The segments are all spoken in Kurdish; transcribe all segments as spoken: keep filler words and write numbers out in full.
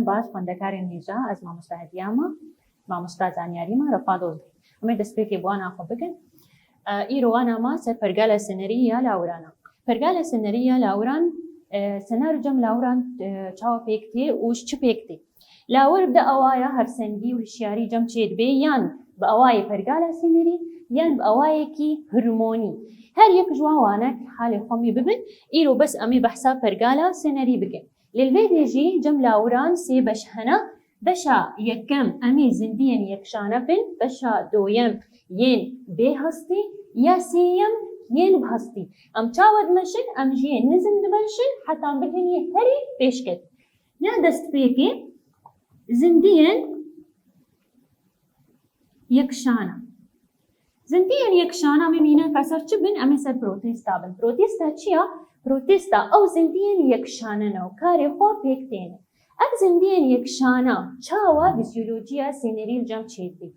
Baş xwendekarên hêja, ez mamosta Hediya me, mamosta zanyarî me, Refa Dozdî. Em ê destpêkê bi wana xwe bikin. E, îro wana me ser pergala sinerî ya lawiran e. Pergala sinerî ya lawiran, e, sinar cem lawiran, e, çawa pêk tê û ji çi pêk tê? Lawir bi awaya hevsengî û hişyarî cem çêdibe yan bi awayê pergala sinerî yan bi awayekî hormonî. Her yek ji wan wane halê xwe mê bibin, îro bes em ê behsa pergala sinerî bikin. Lê li vê dê jî cem lawiran sê beş hene. Beşa yekem em ê zindiyên yekşane bin, beşa doyem yên bê hestî, ya sêyem yên bi hestî. Em çawa dimeşin? Em jiyê nizm dimeşin heta em bigihînî herî pêşket. Ya destpêkê zindiyên yekşana. Zindiyên yekşana em ê mînaka ser çi bin? Em ê ser protesta bin. Protesta çi ya? Protesta ew zindiyên yekşane ne û karê xwe pêk têne. Ev zindiyên yekşana çawa fizyolojiya sênerî li cem çêdibê?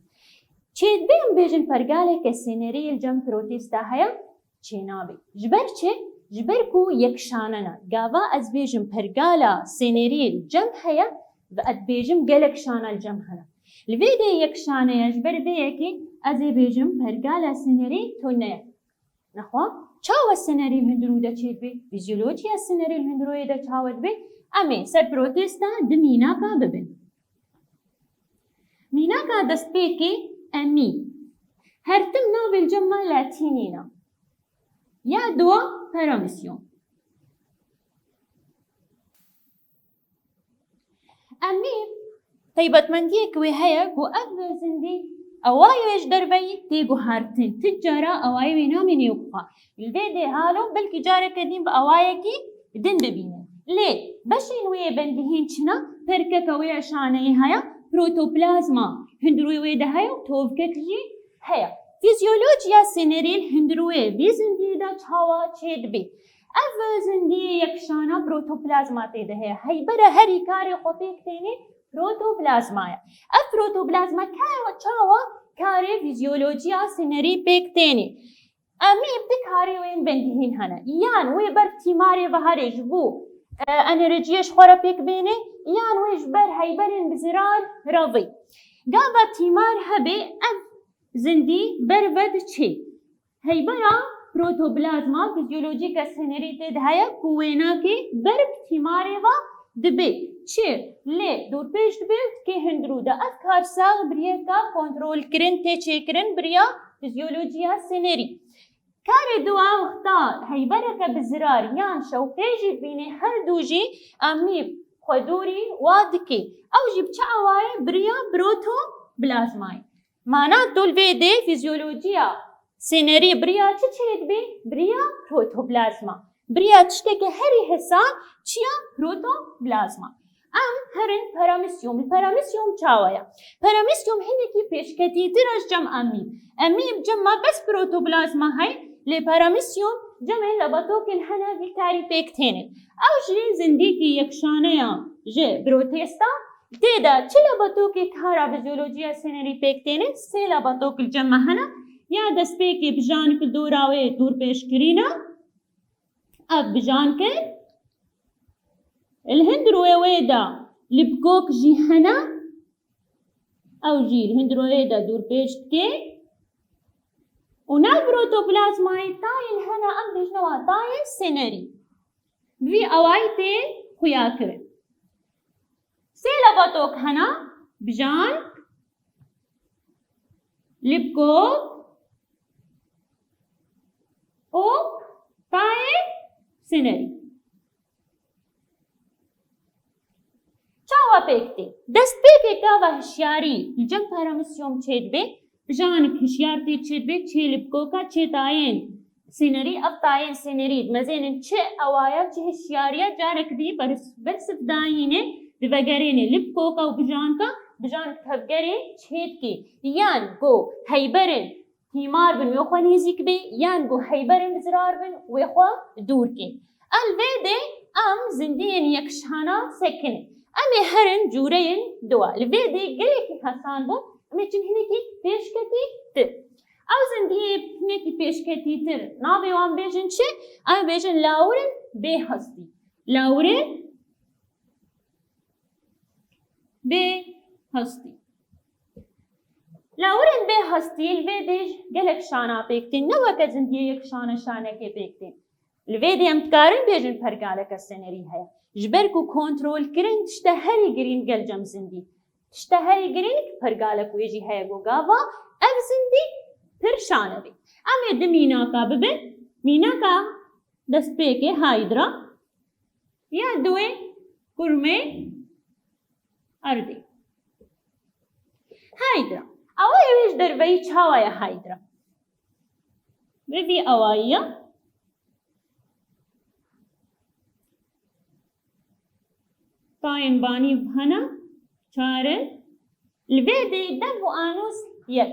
Çêdibê em bêjin pergaleke sênerî li cem protesta heye? Çênabe. Ji ber çi? Ji ber ku yekşane ne. Gava ez bêjim pergala sênerî li cem heye, ve ez dibêjim gelek şane li cem hene. Li vê dê yekşane ye, ji ber vê yekê ez ê bêjim pergala sênerî tune ye. Nexwe, çawa sênerî li hundirû de çêdibe? Fizyolojiya sênerî li hundirûyê de çawa dibe? Em ê ser protesta di mînaka bibin. Mînaka destpêkê emî. Her tim navê li cem me latînî ne. Ya dua paramîsyon. Emî taybetmendiyek wê heye ku ev zindî awayê wê ji derveyî tê guhertin. Ti cara awayê wê namîne wekî xwe. Li vê dê halo belkî careke din bi awayekî din bibînin. Lê beşên wê yê bendihîn çi ne? Perkeke wê ya şaneyê heye, protoplazma hundirûyê wê de heye û tovkek jî heye. Fizyolojiya sênerî li hundirûyê vî zindiyê de çawa çêdibe? Ev zindiyê yekşana protoplazma tê de heye. Heybera herî karê xwe pêk tênê protoplazma ye. Ev protoplazma ka-, çawa karê fizyolojiya sênerî pêk tênê? Emî bi karê wê yên bendihîn hene. Yan wê ber tîmarê ve herê ji bo, e, enerjiyê ji xwe re pêk bênê, yan wê ji ber heyberên bi zirar re vê. Gava tîmar hebe ev zindî ber ve diçê. Heybera protoplazma fizyolojîke sênerî tê de heye ku wênakê ber bi tîmarê ve dibe. Çi? Lê dorpêç dibe û dikê hundirû de. Ev kar sax bi riyeka kontrolkirin tê çêkirin bi riya fizyolojiya sênerî. Karê dua wexta heybereke bi zirar yan şewqê jî bînê her du jî emî xwedûrî wa dikê. Ew jî bi çi awayê? Bi riya protoplazmayê. Mana tu li vê dê fizyolojiya sênerî bi riya çi çêdibî? Bi riya protoplazma. Bi riya tiştekê herî hesa çi ya? Protoplazma. Em herin paramîsyom. Paramîsyom çawa ye? Paramîsyom hinekî pêşketîtir e ji cem emî. Emî bi cem me bes protoplazma heye, lê paramîsyom cemên labatokên hene vî karî pêk tênin. Ew jî zindîkî yekşane ya ji protesta. Tê de çi labatokê kara fizyolojiya sênerî pêk têne? Sê labatok li cem me hene. Ya destpêkê bijanik li dora wê dorpêçkirî ne. Ev bijank e. Li hundirûyê wê de lipkok jî hene. Ew jî li hundirûyê de dorpêç dike. Û nav protoplazmayê tayên hene, em bêjine wa tayên sênerî. Bi vî awayî tê xuyakirin. Sê labatok hene, bijank, lipkok û tayê sênerî. Çawa pêk tê? Destpêkê gava hişyarî li cem paramîsyom çêdibe, bijanik hişyar tê çêdibe, çê lipkoka, çê tayên sênerî, ev tayên sênerî dimezênin çi awaya, çi hişyariya, carek dî bers-, bersivdayînê divegerênê lipkoka û bijanka, bijanik tevgerê çêdikê. Yan ku heyberên tîmar bin wê xwe nêzîk bê, yan ku heyberên bi zirar bin wê xwe dûr kê. Ev li vê dê em zindiyên yekşana sekinin. Em ê herin cûreyên dua. Li vê dê gelekî hesan bû, em ê çin hinekî pêşketî tir. Ew zindiyê hinekî pêşketîtir, navê wan bêjin çi? Em bêjin lawirên bêhestî. Lawirên Bê hestî. Lawirên bê hestî li vê dê gelek şana pêk tên. Ne weke zindiyê yek şane şanekê pêk tên. Li vê dê em dikarin bêjin pergaleke senerî heye. Ji ber ku kontrolkirin tişte herî girîng gel cem zindî. Tişte herî girîng pergalek wê jî heye ku gava ev zindî pir şane bê. Em ê di mînaka bibin. Mînaka destpêkê Hydra ya duê kurmê erdê. Hydra. Awayê wê ji derveyî çawa ye Hydra? Bi vî awayî ye. Tayên banî hene, çar in. Li vê dê dev û anûs yek.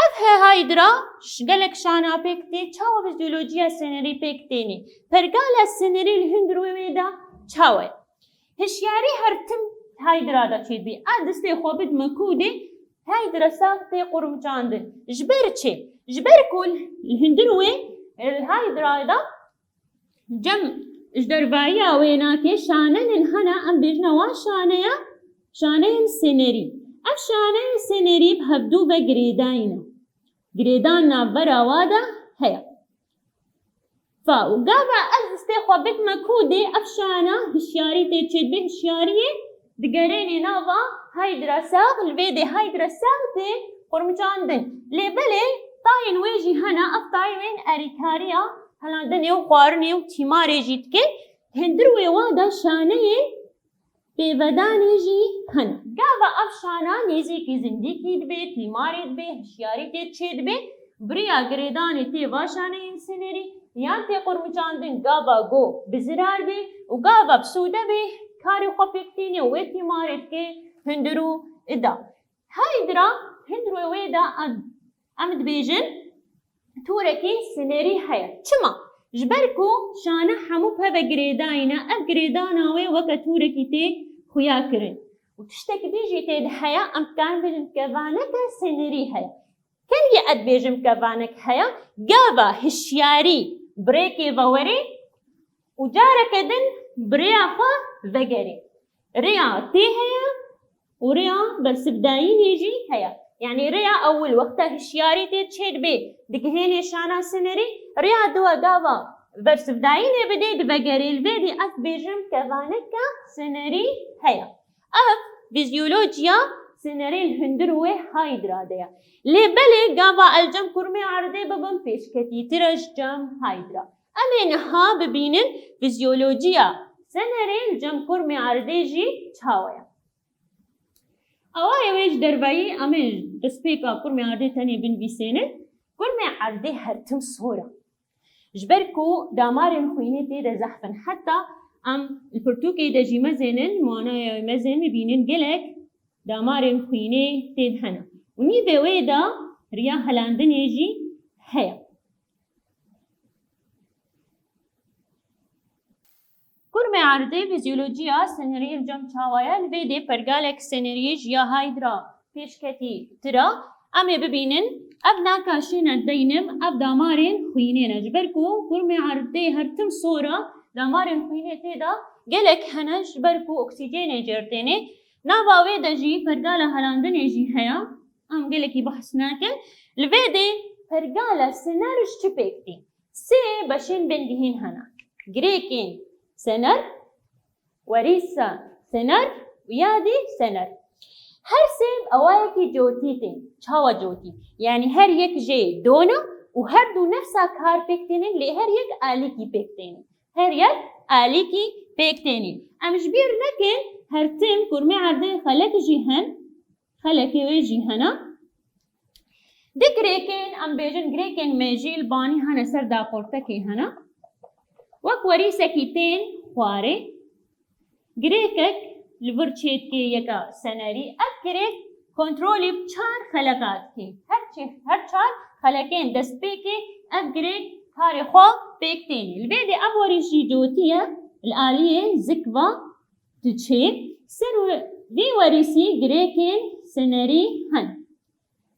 Ev he Hydra ji gelek şana pêk tê, çawa fizyolojiya senerî pêk tênê? Pergala senerî li hundirê wê de çawa ye? Hişyarî her tim Hydra de çêdibî. Ez destê xwe bidime kûdê, Hydra sax tê qurmicandin. Ji ber çi? Ji ber ku li hundirê wê, li Hydra de cem ji dervayiya wê nake şaneyên hene, em bêjine wan şaneya, şaneyên senerî. Ev şaneyên senerî bi hevdû ve girêdayî ne. Girêdan navbera wa de heye. Fa û gava ez destê xwe bidime kûdê, ev şana hişyarî tê çêdibê, hişyariyê digerênê nava Hydra sax, li vê dê Hydra sax tê qurmicandin. Lê belê tayên wê jî hene, ev tayên wê erîkariya helandinê û xwarinê û tîmarê jî dikin. Hundirê wê wa de şaneyên pêvedanê jî hene. Gava ev şana nêzîkî zindîkî dibe, tîmarê dibe, hişyarî tê çêdibe, bi riya girêdanê tê va şaneyên senerî yan tê qurmicandin, gava go bi zirar be û gava bi sûde be, karê xwe pêk têne û wê tîmarê dike hundirû ida. Hydra, hundirê wê de em, em dibêjin tûrekî senerî heye. Çima? Ji ber ku şane hemû peve girêdayî ne, ev girêdana wê weke tûrekî tê xuya kirin. Û tiştekî din jî tê de heye, em dikarin bêjin kevaneke senerî heye. Kengî ez dibêjim kevanek heye? Gava hişyarî bi rêkê ve were û careke din bi rêya xwe vegerê. Rêya tê heye û rêya bersivdayînê jî heye. Yanî rêya ewil wexta hişyarî tê çêdibe, digihênê şana senerî, rêya dû gava bersivdayînê bidê divegerê. Li vê dê ez dibêjim kevaneke senerî heye. Ev fizyolojiya senerê li hundirê wê Hydra de ye. Lê belê gava ez li cem kurmê erdê bibim pêşketîtir e ji cem Hydra. Em ê niha bibînin fizyolojiya senerê li cem kurmê erdê jî çawa ye. Awayê wê ji derveyî em ê destpêka kurmê erdê tenê binivîsênin. Kurmê erdê her tim sor e. Ji ber ku damarên xwînê tê de zehf in. Heta em li pirtûkê de jî mezênin, muanaya wê mezên bibînin gelek damarên xwînê tê de hene. Û nîvê wê de riya helandinê jî heye. Kurmê erdê fizyolojiya senerî li cem çawa ye? Li vê dê pergalek senerî ji ya Hydra pêşketîtir e. Em ê bibînin, ev naka şîne deynim, ev damarên xwînê ne. Ji ber ku kurmê erdê her tim sor e, damarên xwînê tê de gelek hene, ji ber ku oksîjenê cêr tênê. Nava wê de jî pergala helandinê jî heye. Em gelekî behs nakin. Li vê dê pergala sener ji çi pêk tê? Sê beşên bingehîn hene. Girêkên sener, werîsa sener û yadî sener. Her sê bi awayekî cotî tên. Çawa cotî? Yanî her yek jê don e û her du nefsa kar pêk tênin, lê her yek alîkî pêk tênin. Her yek alîkî pêk tênin. Em ji bîr nekin, her tim kurmê erdê xelek jî hene. Xelekê wê jî hene. Di girêkên, em bêjin girêkên mêjî li banî hene ser daqortekê hene. Wek werîsekî tên xwarê. Girêkek li vir çêdikê yeka senerî. Ev girêk kontrolê bi çar xeleka dike. Her çi, her çar xelekên destpêkê ev girêk karê xwe pêk tênê. Li vê dê ev werîs jî cotî ye, li aliyê zik ve diçê. Ser wê, vî werîsî girêkên senerî hene.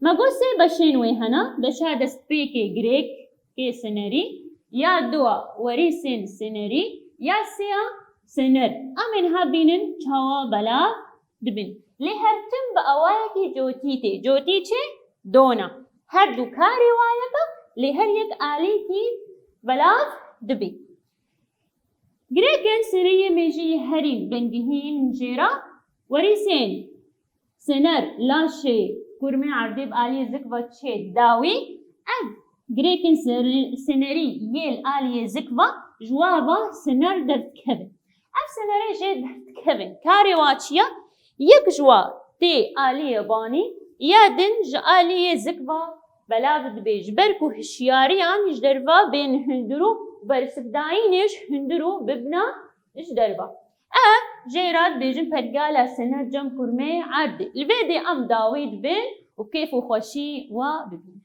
Me got sê beşên wê hene, beşa destpêkê girêkê senerî, ya dua werîsên senerî, ya sêya sener. Em ê niha bînin çawa belav dibin. Lê her tim bi awayekî cotî tê. Cotî çi? Dona. Her du karê wa yek e, lê her yek alîkî belav dibê. Girêkên sereyê mêjiyê herî vengihîn jêra werîsên sener laşê kurmê erdê bi aliyê zikva çê dawî. Ev girêkên ser-, senerî yê li aliyê zikva ji wa va sener derdikevin. Ev senerê jê derdikevin. Karê wa çi ye? Yek ji wa tê aliyê banî, ya din ji aliyê zikva belav dibe, ji ber ku hişyariyan ji derva bên hundir û bersivdayînê ji hundir û bibna ji derva. Ev jê re dibêjin pergala sener cem kurmê erdê. Li vê dê em dawî dibin û kêf û xweşî wa bibînin.